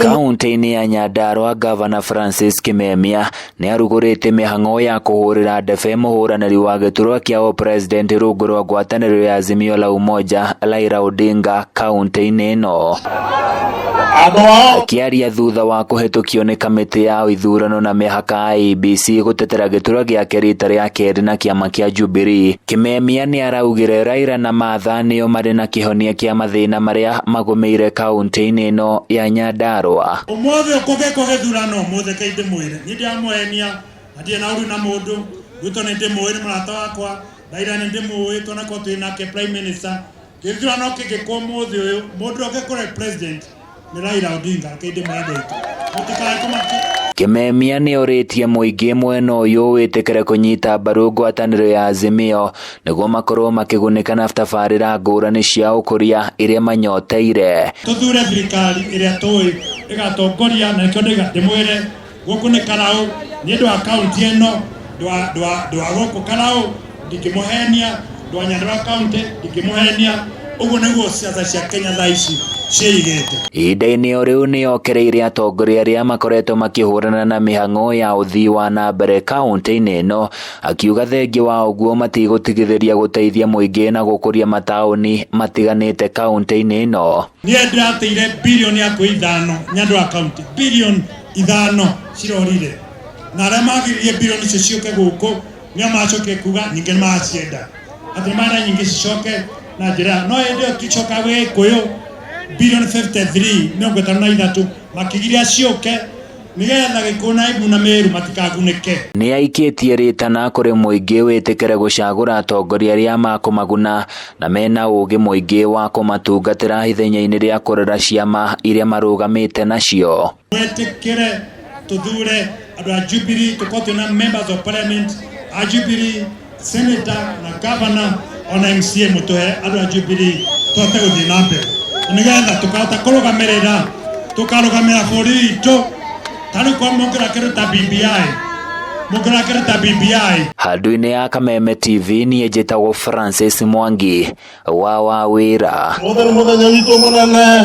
Kaunti-inĩ ya Nyandarua, Gavana Francis Kimemia nĩ arugũrĩtie mĩhang'o ya kũhũrĩra ndebe mũhũranĩri wa gĩturwa kĩa ũpresident rungu rwa ngwatanĩro ya Azimio la Umoja Raila Odinga kaunti-inĩ ĩno. Akĩaria thutha wa kũhĩtũkio nĩ kamĩtĩ ya ithurano na mĩhaka IEBC gũtetera gĩturwa gĩake rita rĩa kerĩ na kĩama kĩa Jubilee, Kimemia nĩ araugire Raila na Martha nĩo marĩ na kĩhonia kĩa mathĩna marĩa magũmĩire kaunti-inĩ ĩno ya Nyandarua. Umuthi kũgĩkwo gĩthurano ũmũthĩ kei ndĩmwĩre niĩ ndiramũhenia na ndirĩ na ũru na mũndũ. Ruto nĩ ndĩmũĩ, nĩ mũrata wakwa. Raila nĩ ndĩmũĩ, twanakorwo twĩ nake prime minister. Gĩthurano kĩngĩkwo ũmũthĩ ũyũ, mũndũ ũrĩa ũngĩkorwo president nĩ Raila Odinga. Kei ndĩmwĩre andũ aitũ, mũtikae kũmaka. Kimemia nĩ orĩtie mũingĩ mwena ũyũ wĩtĩkĩre kũnyita mbaru ngwatanĩro ya Azimio nĩguo makorwo makĩgunĩka na tabarĩra ngũrani cia ũkũria iria manyoteire. Tũthure thirikari ĩrĩa tũĩ ĩgatongoria, na nĩkĩo ndĩga ndĩmwĩre gũkũ nĩ Karau. Niĩ ndwa kaunti ĩno, ndwa gũkũ Karau, ndingĩmũhenia. Ndwa Nyandarua kaunti, ndingĩmũhenia. Ũguo nĩguo siasa cia Kenya thaa ici ciĩigĩte. Ihinda-inĩ o rĩu nĩ okereirie atongoria arĩa makoretwo makĩhũrana na mĩhang'o ya ũthii wa na mbere kaunti-inĩ ĩno, akiuga thengia wa ũguo matigũtigithĩria gũteithia mũingĩ na gũkũria mataũni matiganĩte kaunti-inĩ ĩno. Niĩ ndĩrateire bilioni hakuhĩ 5 Nyandarua kaunti, bilioni 5 cirorire, na arĩa magiririe bilioni icio ciũke gũkũ nĩo macokire kuga nyingĩ nĩ maracienda, atĩ nĩ marenda nyingĩ cicoke na njĩra no hĩndĩ ĩyo tucoka Gĩkũyũ bilioni 53, 53, makĩgiria ciũke nĩgetha Gĩkũyũ na Embu na Meru matikagunĩke. Nĩ aikĩtie rĩtana kũrĩ mũingĩ wĩtĩkĩre gũcagũra atongoria arĩa makũmaguna na mena ũgĩ mũingĩ wa kũmatungatĩra ithenya-inĩ rĩa kũrora ciama iria marũgamĩte nacio. Mwĩtĩkĩre tũthure andũ a Jubilee, tũkorwo twĩna members of parliament a Jubilee, senator na governor ona MCA, mũtũhe andũ a Jubilee tũhote gũthiĩ na mbere na nĩgetha tũkahota kũrũgamĩrĩra, tũkarũgamĩra bũrũri witũ. Ta rĩu kwa mũngĩra kĩndũ ta BBI, mũngĩra kĩndũ ta BBI. Handũ-inĩ ya Kameme TV, niĩ njĩtagwo Francis Mwangi wa Wawĩra. Mũthenya mũthenya witũ mũnene.